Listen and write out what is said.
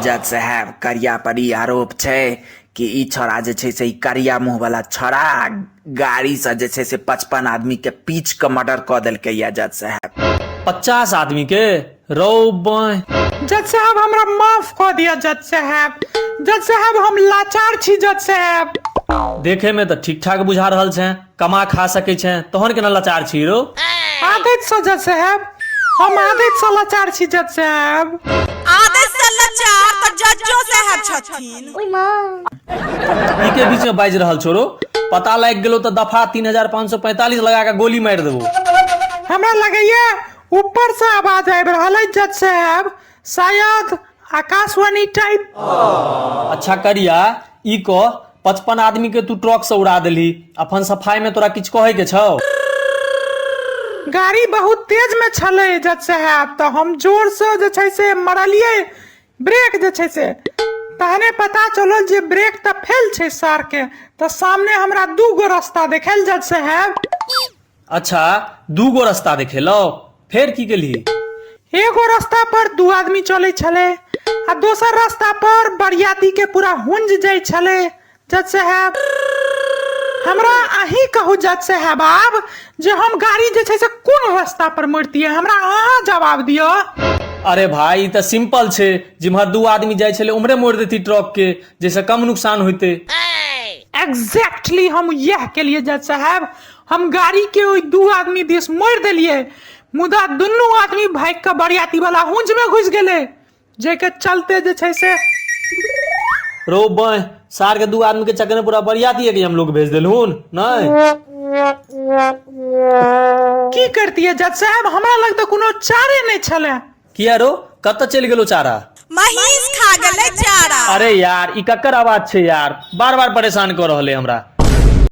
जज साहेब, करिया पर ई आरोप छै कि ई छौड़ा जे छै से ई करिया मुँह वाला छौड़ा गाड़ी से जे छै से 55 आदमी के पीच के मर्डर कऽ देलकै या जज साहेब। 50 आदमी के? रौ बाँहि। जज साहब, हमरा माफ कऽ दिअ जज साहब। जज साहब, हम लाचार छी जज साहब। देखे में तऽ ठीक ठाक बुझा रहल छें, कमा खा सकै छें, तहन केना लाचार छी रौ? आदत सँ जज साहब, हम आदत सँ लाचार छी जज साहब। आदत सँ लाचार तऽ जजो साहब छथिन। ई के बीच में बाजि रहल छौ रौ? पता लागि गेलो तऽ दफा 3545 लगा के गोली मारि देबो। हमरा लगैया ऊपर से आवाज आबि रहल अछि जज साहब, शायद आकाशवाणी टाइप। अच्छा करिया, ई कह, 55 आदमी के तू ट्रक से उड़ा देलही, अपन सफाई में तोरा किछु कहे के छौ? गाड़ी बहुत तेज में छलै जज साहब, तऽ हम जोर से जे छै से मरलियै ब्रेक जे छै से, तहने पता चलल जे ब्रेक तऽ फेल छै सार के, तऽ सामने हमरा दू गो रास्ता देखेल जज साहब। अच्छा, दू गो रास्ता देखेलौ, फेर की केलही? एगो रास्ता पर दू आदमी चलै छलै आ दोसर रास्ता पर बरियाती के पूरा हुंज जाइ छलै जज साहब। हमरा अहीं कहू जज साहब आब जे हम गाड़ी जे छै से कोन रास्ता पर मोड़तियै, हमरा अहाँ जवाब दिअ। अरे भाई, ई तऽ सिंपल छै, जिम्हर दू आदमी जाइ छलै उम्हरे मोड़ि देती ट्रक के, जाहिसँ कम नुकसान होइतै। एग्जैक्टली हम इएह केलियै जज साहब, हम गाड़ी के ओहि दू आदमी दिस मोड़ि देलियै, मुदा दुनू आदमी भागि कऽ बरियाती वाला हुंज में घुसि गेलै, जाहिके चलते जे छै से। रौ बाँहि, सार के दू आदमी के चक्कर में पूरा बरियाती के हम लोग भेज देलहुन नहि? की करतियै जज साहब, हमरा लग तऽ कोनो चारे नहि छलै। किया रो, कतऽ चलि गेलो चारा? महींस खा गेलै चारा। अरे यार, ई ककर आवाज छै यार, बार बार परेशान कऽ रहल है हमरा।